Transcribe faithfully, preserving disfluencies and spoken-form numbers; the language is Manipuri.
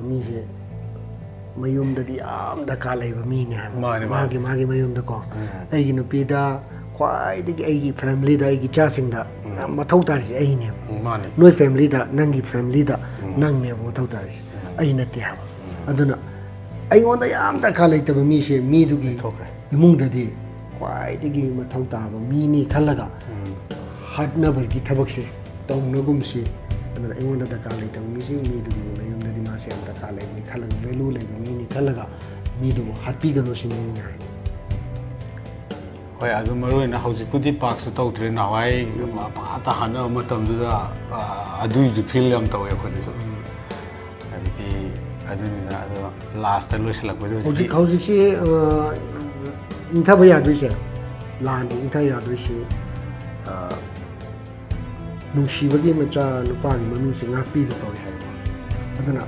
ꯃꯤꯁꯦ ꯃꯌꯨꯝꯗꯗꯤ ꯌꯥꯝ ꯗꯔꯀꯥꯔ ꯂꯩꯕ ꯃꯤꯅꯦ ꯍꯥꯏꯕ꯫ ꯃꯥꯅꯤ, ꯃꯥꯅꯤ꯫ ꯃꯥꯒꯤ ꯃꯥꯒꯤ ꯃꯌꯨꯝꯗꯀꯣ, ꯑꯩꯒꯤ ꯅꯨꯄꯤꯗ ꯈ꯭ꯋꯥꯏꯗꯒꯤ, ꯑꯩꯒꯤ ꯐꯦꯃꯤꯂꯤꯗ, ꯑꯩꯒꯤ ꯏꯆꯥꯁꯤꯡꯗ ꯌꯥꯝ ꯃꯊꯧ ꯇꯥꯔꯤꯁꯦ ꯑꯩꯅꯦꯕ꯫ ꯎꯝ, ꯃꯥꯅꯤ꯫ ꯅꯣꯏ ꯐꯦꯃꯤꯂꯤꯗ, ꯅꯪꯒꯤ ꯐꯦꯃꯤꯂꯤꯗ ꯅꯪꯅꯦꯕ ꯃꯊꯧ ꯇꯥꯔꯤꯁꯦ, ꯑꯩ ꯅꯠꯇꯦ ꯍꯥꯏꯕ꯫ ꯑꯗꯨꯅ ꯑꯩꯉꯣꯟꯗ ꯌꯥꯝ ꯗꯔꯀꯥꯔ ꯂꯩꯇꯕ ꯃꯤꯁꯦ ꯃꯤꯗꯨꯒꯤ ꯂꯩꯊꯣꯛꯈ꯭ꯔꯦ꯫ ꯏꯃꯨꯡꯗꯗꯤ ꯈ꯭ꯋꯥꯏꯗꯒꯤ ꯃꯊꯧ ꯇꯥꯕ ꯃꯤꯅꯤ ꯈꯜꯂꯒ ꯍꯥꯠꯅꯕꯒꯤ ꯊꯕꯛꯁꯦ ꯇꯧꯅꯒꯨꯝꯁꯤ꯫ ꯑꯗꯨꯅ ꯑꯩꯉꯣꯟꯗ ꯗꯔꯀꯥꯔ ꯂꯩꯇꯕ ꯃꯤꯁꯤ ꯃꯤꯗꯨꯒꯤ ꯃꯌꯨꯝꯗꯗꯤ ꯃꯥꯁꯦ ꯌꯥꯝ ꯗꯔꯀꯥꯔ ꯂꯩꯕꯅꯤ ꯈꯜꯂꯒ, ꯚꯦꯂꯨ ꯂꯩꯕ ꯃꯤꯅꯤ ꯈꯜꯂꯒ ꯃꯤꯗꯨꯕꯨ ꯍꯥꯠꯄꯤꯒꯅꯨ ꯁꯤꯅꯤ ꯑꯩꯅ ꯍꯥꯏꯅꯤꯡꯕ꯫ ꯍꯣꯏ, ꯑꯗꯨ ꯃꯔꯨ ꯑꯣꯏꯅ ꯍꯧꯖꯤꯛꯄꯨꯗꯤ ꯄꯥꯛꯁꯨ ꯇꯧꯗ꯭ꯔꯦ, ꯅꯍꯥꯟꯋꯥꯏ ꯄꯥꯛꯇ ꯍꯥꯠꯅꯕ ꯃꯇꯝꯗꯨꯗ, ꯑ, ꯑꯗꯨꯏꯁꯨ ꯐꯤꯜ ꯌꯥꯝ ꯇꯧꯋꯦ ꯑꯩꯈꯣꯏꯗꯁꯨ꯫ ꯍꯥꯏꯕꯗꯤ ꯑꯗꯨꯅꯤꯅ, ꯑꯗꯣ ꯂꯥꯁꯇ ꯂꯣꯏꯁꯤꯜꯂꯛꯄꯗ ꯍꯧꯖꯤꯛ ꯍꯧꯖꯤꯛꯁꯤ, ꯑ, ꯏꯪꯊꯕ ꯌꯥꯗꯣꯏꯁꯦ, ꯂꯥꯟꯁꯦ ꯏꯪꯊ ꯌꯥꯗꯣꯏꯁꯤ, ꯑ, ꯅꯨꯡꯁꯤꯕꯒꯤ ꯃꯆꯥ ꯅꯨꯄꯥꯒꯤ ꯃꯃꯤꯡꯁꯦ ꯉꯥꯛꯄꯤꯕ ꯀꯧꯏ ꯍꯥꯏꯕ꯫ ꯑꯗꯨꯅ